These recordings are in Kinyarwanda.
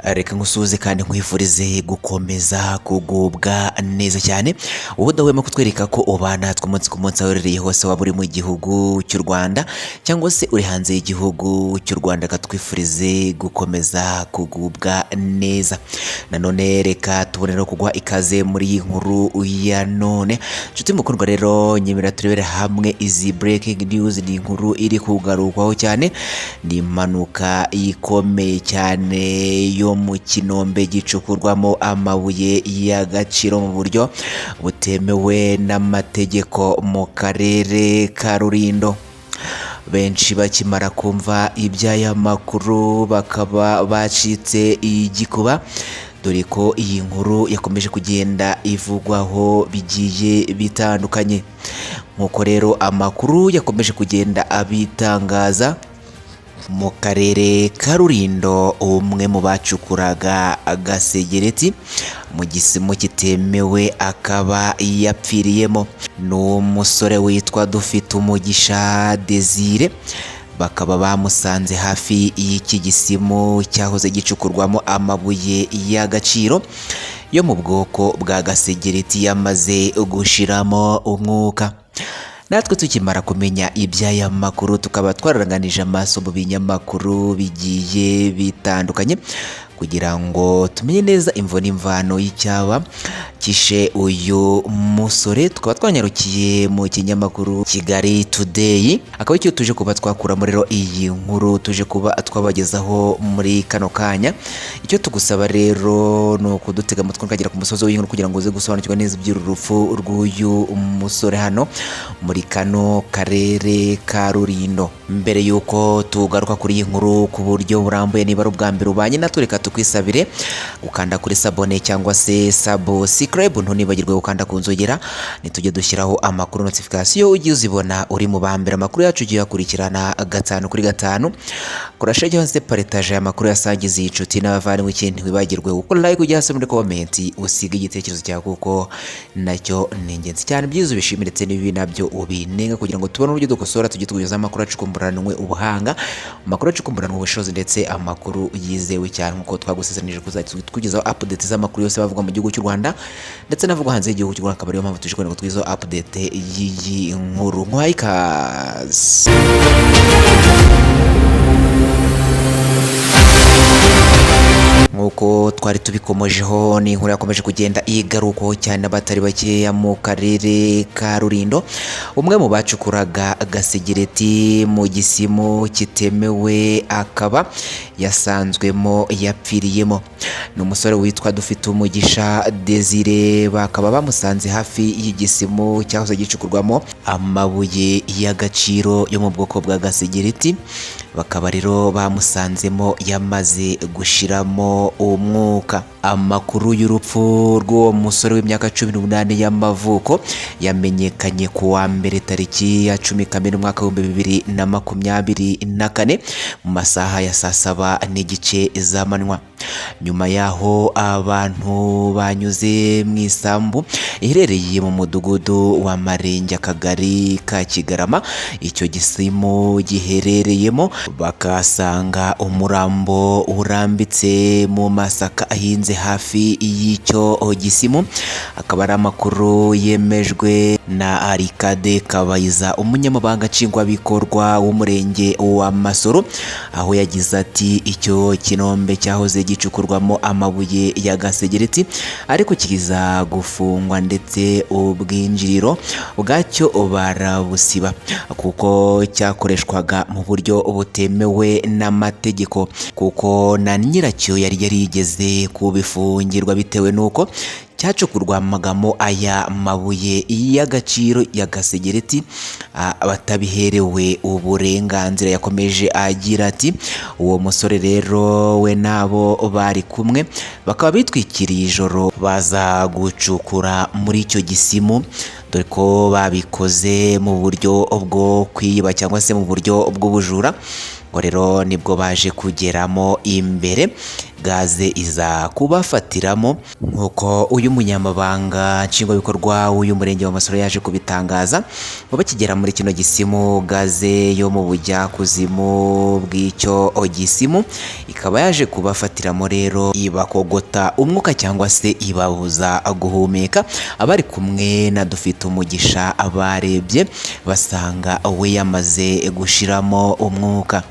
Reka nkusuhuze kandi nkwifurize gukomeza kugubwa neza cyane, wowe udahwema kutwereka ko ubana natwe umunsi ku munsi, aho uherereye hose, waba uri mu gihugu cy'u Rwanda cyangwa se uri hanze y'igihugu cy'u Rwanda, katwifurize gukomeza kugubwa neza. Nanone reka tubonere kuguha ikaze muri iyi nkuru ya none. Nshuti mukundwa rero, nyemera turebere hamwe izi breaking news. Ni inkuru iri kugarukwaho cyane, ni impanuka ikomeye cyane yo mu kinombe gicukurwamo amabuye y'agaciro mu buryo butemewe n'amategeko mu karere ka Rulindo. Benshi bakimara kumva iby'aya makuru bakaba bacitse igikuba, dore ko iyi nkuru yakomeje kugenda ivugwaho bigiye bitandukanye. Nk'uko rero amakuru yakomeje kugenda abitangaza, mu karere ka Rulindo umwe mu bacukuraga agasegereti mu gisimu kitemewe akaba yapfiriyemo. Ni umusore witwa Dufitumugisha Desire, bakaba bamusanze hafi y'iki gisimu cyahoze gicukurwamo amabuye y'agaciro yo mu bwoko bwa gasegereti, yamaze gushiramo umwuka. Natwe tukimara kumenya iby'aya makuru, tukaba twararanganije amaso mu binyamakuru bigiye bitandukanye kugira ngo tumenye neza imvo n'imvano y'icyaba kishe uyu musore. Tukaba twanyarukiye mu kinyamakuru Kigali Today, akaba icyo tuje kuba twakuramo rero iyi nkuru tuje kuba twabagezaho muri kano kanya. Icyo tugusaba rero ni ukudutega amatwi ukagera ku musozi w'inkuru kugira ngo uze gusobanukirwa neza iby'uru rupfu rw'uyu musore hano muri kano karere ka Rulindo. Mbere y'uko tugaruka kuri iyi nkuru ku buryo burambuye, niba ari ubwa mbere ubanye natwe, reka tukwisabire gukanda kuri s'abonner cyangwa se subscribe, ntunibagirwe gukanda ku nzogera. Nitujye dushyiraho amakuru, notification ujye uzibona uri mu ba mbere. Amakuru yacu ugiye uyakurikirana gatanu kuri gatanu. Kurasha cyangwa se partage aya makuru, yasangiza iyi inshuti n'abavandimwe. Ikindi, ntiwibagirwe gukora like, ujya hasi muri comment usiga igitekerezo cyawe, kuko nacyo ni ingenzi cyane. Byiza ubishimire ndetse n'ibibi nabyo ubinenga, kugira ngo tubone uburyo dukosora, tujye tukugezaho amakuru acukumburanwe ubuhanga, amakuru acukumburanwe ubushobozi, ndetse amakuru yizewe cyane, nk'uko twagusezeranije kuzajya tukugezaho update z'amakuru yose bavugwa mu gihugu cy'u Rwanda ndetse n'avugwa hanze y'igihugu cy'u Rwanda. Akaba ariyo mpamvu tuje kugira ngo tugezeho update y'iyi nkuru. Nkuhaye ikaze. Nk'uko twari tubikomojeho, ni inkuru yakomeje kugenda igarukwaho cyane abatari bakeya mu karere ka Rulindo. Umwe mu bacukuraga agasegereti mu gisimu kitemewe akaba yasanzwemo yapfiriyemo. Ni umusore witwa Dufitumugisha Desire, bakaba bamusanze hafi y'igisimu cyahoze gicukurwamo amabuye y'agaciro yo mu bwoko bwa gasegereti, bakaba rero bamusanzemo yamaze gushiramo umwuka. Amakuru y'urupfu rw'uwo musore w'imyaka 18 y'amavuko yamenyekanye ku wa mbere tariki ya 10 Kamena umwaka w'2024 mu masaha ya saa 7:30 z'amanywa. Nyuma yaho abantu banyuze mu isambu iherereye mu mudugudu wa Marenge, akagari ka Kigarama, icyo gisimu giherereyemo, bakahasanga umurambo urambitse mu masaka ahinze hafi y'icyo gisimu. Akaba ari amakuru yemejwe na Arikade Kabayiza, umunyamabanga nshingwabikorwa w'umurenge wa Masoro, aho yagize ati: "Icyo kinombe cyahoze gicukurwamo amabuye ya gasegereti, ariko kiza gufungwa, ndetse ubwinjiriro bwacyo barabusiba kuko cyakoreshwaga mu buryo butemewe n'amategeko, kuko na nyiracyo yari yarigeze kubifungirwa bitewe n'uko cyacukurwamagamo aya mabuye y'agaciro ya gasegereti batabiherewe uburenganzira." Yakomeje agira ati: "Uwo musore rero we n'abo bari kumwe bakaba bitwikiriye ijoro baza gucukura muri icyo gisimu, dore ko babikoze mu buryo bwo kwiba cyangwa se mu buryo bw'ubujura." Ngo rero nibwo baje kugeramo imbere, gaze iza kubafatiramo, nk'uko uyu munyamabanga nshingwabikorwa w'uyu murenge wa Masoro yaje kubitangaza. Ngo bakigera muri kino gisimu, gaze yo mu bujyakuzimu bw'icyo gisimu ikaba yaje kubafatiramo rero, ibakogota umwuka cyangwa se ibabuza guhumeka. Abari kumwe na Dufite Umugisha barebye basanga we yamaze gushiramo umwuka.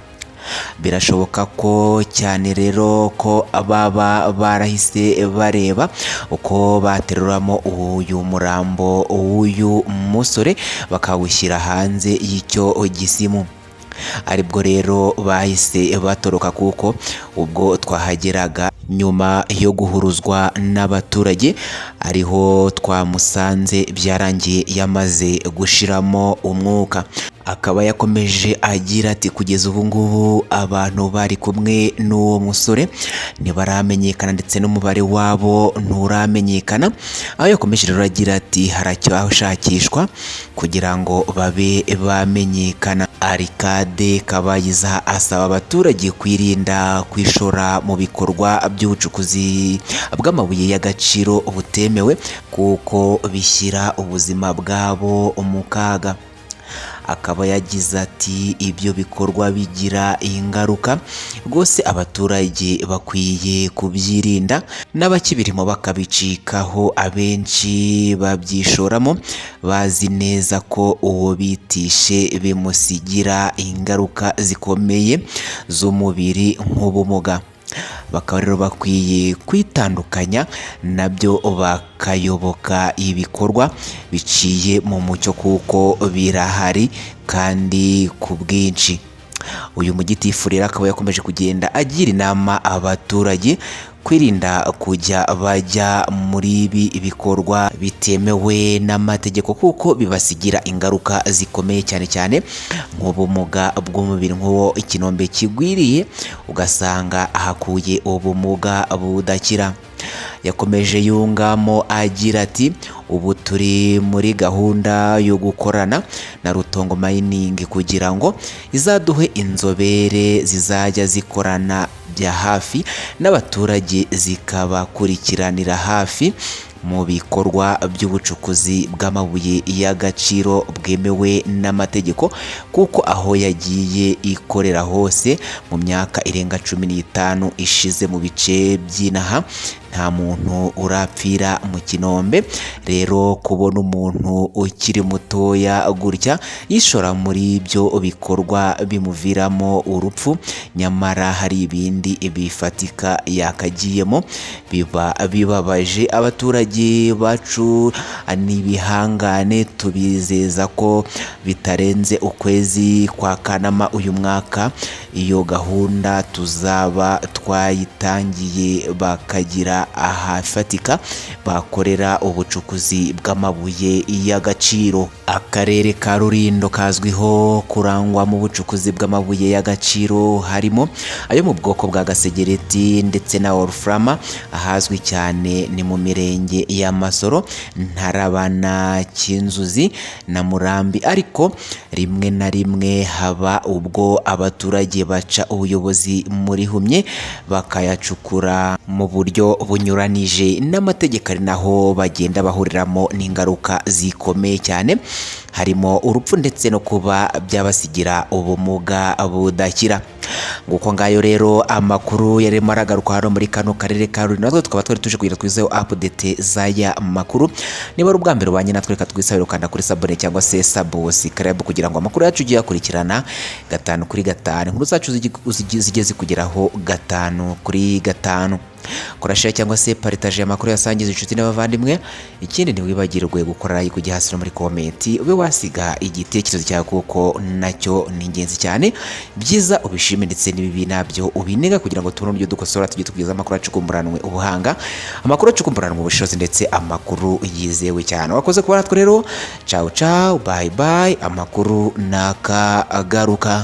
Birashoboka ko cyane rero ko baba barahise bareba uko bateruramo uyu murambo w'uyu musore bakawushyira hanze y'icyo gisimu, aribwo rero bahise batoroka, kuko ubwo twahageraga nyuma yo guhuruzwa n'abaturage ariho twamusanze byarangiye yamaze gushiramo umwuka. Akaba yakomeje agira ati kugeza ubu ngubu abantu bari kumwe n'uwo musore ntibaramenyekana, ndetse n'umubare wabo nturamenyekana. Aho yakomeje rero agira ati haracyashakishwa kugira ngo babe bamenyekana. Arikade Kabayiza asaba abaturage kwirinda kwishora mu bikorwa by'ubucukuzi bw'amabuye y'agaciro butemewe, kuko bishyira ubuzima bwabo mu kaga. Akaba yagize ati ibyo bikorwa bigira ingaruka rwose, abaturage bakwiye kubyirinda n'abakibirimo bakabicikaho. Abenshi babyishoramo bazi neza ko uwo bitishe bimusigira ingaruka zikomeye z'umubiri nk'ubumuga. Bakaba rero bakwiye kwitandukanya nabyo bakayoboka ibikorwa biciye mu mucyo, kuko birahari kandi ku bwinshi. Uyu mugitifu rero akaba yakomeje kugenda agira inama abaturage kwirinda kujya bajya muri ibi bikorwa bitemewe n'amategeko, kuko bibasigira ingaruka zikomeye cyane cyane nk'ubumuga bw'umubiri, nk'uwo ikinombe kigwiriye ugasanga ahakuye ubumuga budakira. Yakomeje yungamo agira ati ubu turi muri gahunda yo gukorana na Rutongo Mining kugira ngo izaduhe inzobere zizajya zikorana bya hafi n'abaturage, zikabakurikiranira hafi mu bikorwa by'ubucukuzi bw'amabuye y'agaciro bwemewe n'amategeko, kuko aho yagiye ikorera hose mu myaka irenga 15 ishize mu bice by'inaha nta muntu urapfira mu kinombe. Rero kubona umuntu ukiri mutoya gutya yishora muri ibyo bikorwa bimuviramo urupfu, nyamara hari ibindi bifatika yakagiyemo, biba bibabaje. Abaturage bacu n'ibihangane, tubizeza ko bitarenze ukwezi kwa Kanama uyu mwaka iyo gahunda tuzaba twayitangiye, bakagira ahafatika bakorera ubucukuzi bw'amabuye y'agaciro. Akarere ka Rulindo kazwiho kurangwa mu bucukuzi bw'amabuye y'agaciro, harimo ayo mu bwoko bwa gasegereti ndetse na oruframa. Ahazwi cyane ni mu mirenge ya Masoro, Ntarabana, Kinzuzi na Murambi, ariko rimwe na rimwe haba ubwo abaturage baca ubuyobozi muri humye bakayacukura mu buryo bunyuranije n'amategeko, ari naho bagenda bahuriramo n'ingaruka zikomeye cyane, harimo urupfu ndetse no kuba byabasigira ubumuga budakira. Nguko ngayo rero amakuru yarimo aragaruka hano muri kano karere ka Rulindo, natwe tukaba twari tuje kugira twizeho update z'aya makuru. Niba ari ubwa mbere ubanye natwe, reka twisabire ukanda kuri sabone cyangwa se subscribe kugira ngo amakuru yacu ugiye akurikirana 5 kuri 5, inkuru zacu zijye zikugeraho 5 kuri 5. Kora share cyangwa se partage amakuru yasangiza inshuti n'abavandimwe. Ikindi ntiwibagirwe gukora like ujya hasi no muri comment ube wasiga igitekerezo cyawe, kuko nacyo ni ingenzi cyane. Byiza ubishime ndetse n'ibibi nabyo ubinega, kugira ngo tubone uburyo dukosora, tujye tugeza amakuru acukumburanwe ubuhanga, amakuru acukumburanwe ubushobozi, ndetse amakuru yizewe cyane. Wakoze kuba natwe rero, ciao ciao, bye bye, amakuru nakagaruka.